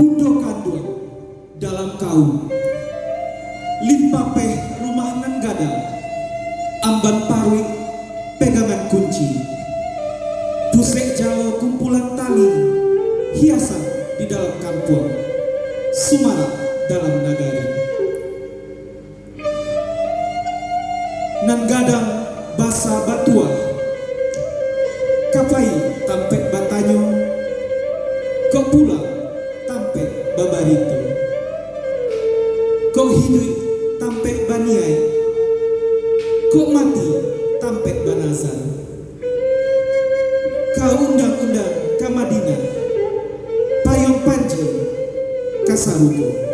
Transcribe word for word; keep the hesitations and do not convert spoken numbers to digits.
Bundo kanduang dalam kaum, limpapeh rumah nan gadang, amban paruik pegangan kunci, pusek jalo kumpulan tali, hiasan di dalam kampuang, sumarak dalam nagari. Nan gadang basa batuah, kapai tampek batanyo, kok pulang tampek babarito, kok hiduik tampek baniaik, kok mati tampek banazar. Ka undang-undang ka Madinah, payuang panji ka sarugo.